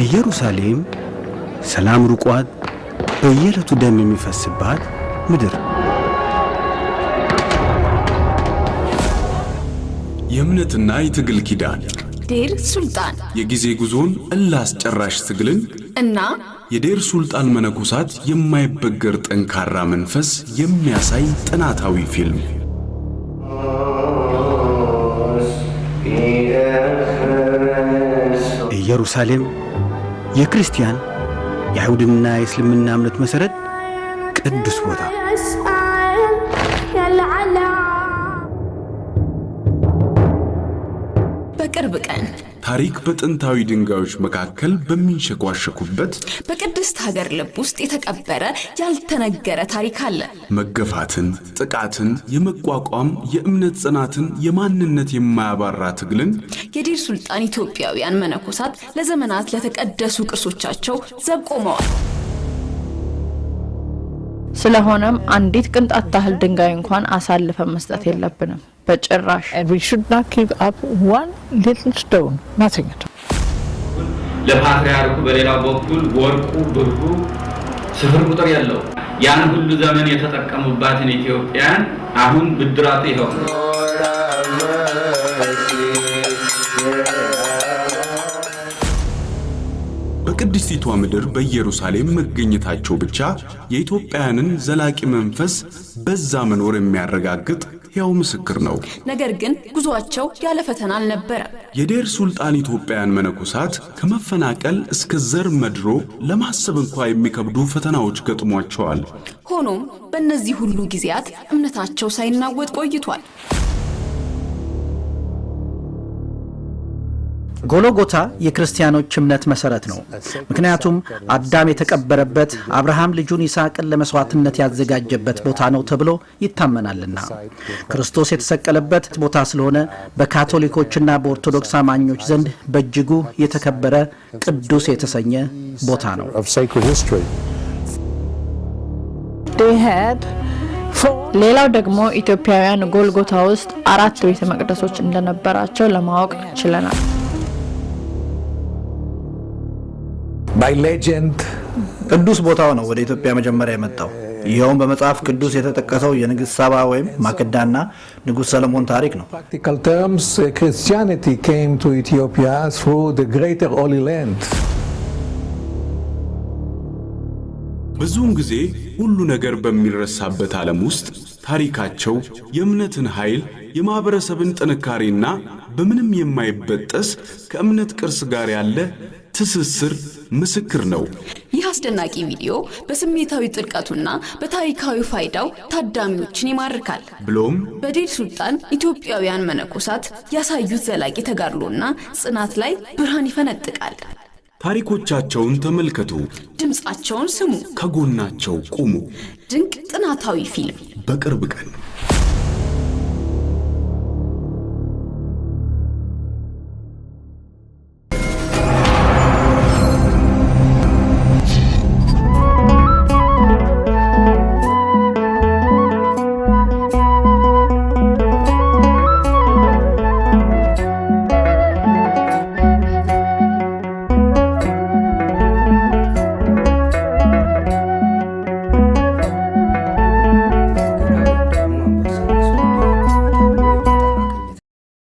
ኢየሩሳሌም ሰላም ርቋት በየዕለቱ ደም የሚፈስባት ምድር። የእምነትና የትግል ኪዳን። ዴር ሱልጣን። የጊዜ ጉዞን፣ እልህ አስጨራሽ ትግልን እና የዴር ሱልጣን መነኮሳት የማይበገር ጠንካራ መንፈስ የሚያሳይ ጥናታዊ ፊልም። ኢየሩሳሌም የክርስቲያን፣ የአይሁድና የእስልምና እምነት መሠረት ቅዱስ ቦታ። أسأل العلا በቅርብ ቀን። ታሪክ በጥንታዊ ድንጋዮች መካከል በሚንሸኳሸኩበት በቅድስት ሀገር ልብ ውስጥ የተቀበረ ያልተነገረ ታሪክ አለ። መገፋትን፣ ጥቃትን የመቋቋም የእምነት ጽናትን፣ የማንነት የማያባራ ትግልን። የዴር ሱልጣን ኢትዮጵያውያን መነኮሳት ለዘመናት ለተቀደሱ ቅርሶቻቸው ዘብ ቆመዋል። ስለሆነም አንዲት ቅንጣት ታህል ድንጋይ እንኳን አሳልፈን መስጠት የለብንም በጭራሽ። And we should not give up one little stone, nothing at all. ለፓትርያርኩ በሌላው በኩል ወርቁ ብሩ ስፍር ቁጥር የለው። ያን ሁሉ ዘመን የተጠቀሙባትን ኢትዮጵያን አሁን ብድራቱ ይኸው ነው። በቅድስቲቷ ምድር በኢየሩሳሌም መገኘታቸው ብቻ የኢትዮጵያውያንን ዘላቂ መንፈስ በዛ መኖር የሚያረጋግጥ ሕያው ምስክር ነው። ነገር ግን ጉዟቸው ያለ ፈተና አልነበረም። የዴር ሱልጣን ኢትዮጵያውያን መነኮሳት ከመፈናቀል እስከ ዘር መድሎ ለማሰብ እንኳ የሚከብዱ ፈተናዎች ገጥሟቸዋል። ሆኖም በእነዚህ ሁሉ ጊዜያት እምነታቸው ሳይናወጥ ቆይቷል። ጎሎጎታ የክርስቲያኖች እምነት መሰረት ነው። ምክንያቱም አዳም የተቀበረበት፣ አብርሃም ልጁን ይስሐቅን ለመስዋዕትነት ያዘጋጀበት ቦታ ነው ተብሎ ይታመናልና። ክርስቶስ የተሰቀለበት ቦታ ስለሆነ በካቶሊኮችና በኦርቶዶክስ አማኞች ዘንድ በእጅጉ የተከበረ፣ ቅዱስ የተሰኘ ቦታ ነው። of sacred history. They had four ሌላው ደግሞ ኢትዮጵያውያን ጎልጎታ ውስጥ አራት ቤተ መቅደሶች እንደነበራቸው ለማወቅ ችለናል። By legend, ቅዱስ ቦታው ነው ወደ ኢትዮጵያ መጀመሪያ የመጣው። ይኸውም በመጽሐፍ ቅዱስ የተጠቀሰው የንግሥት ሳባ ወይም ማክዳና ንጉሥ ሰለሞን ታሪክ ነው። practical terms, Christianity came to Ethiopia through the Greater Holy Land. ብዙውን ጊዜ ሁሉ ነገር በሚረሳበት ዓለም ውስጥ ታሪካቸው የእምነትን ኃይል፣ የማኅበረሰብን ጥንካሬና በምንም የማይበጠስ ከእምነት ቅርስ ጋር ያለ ትስስር ምስክር ነው። ይህ አስደናቂ ቪዲዮ በስሜታዊ ጥልቀቱና በታሪካዊ ፋይዳው ታዳሚዎችን ይማርካል። ብሎም በዴር ሱልጣን ኢትዮጵያውያን መነኮሳት ያሳዩት ዘላቂ ተጋድሎና ጽናት ላይ ብርሃን ይፈነጥቃል። ታሪኮቻቸውን ተመልከቱ፣ ድምፃቸውን ስሙ። ከጎናቸው ቁሙ። ድንቅ ጥናታዊ ፊልም። በቅርብ ቀን።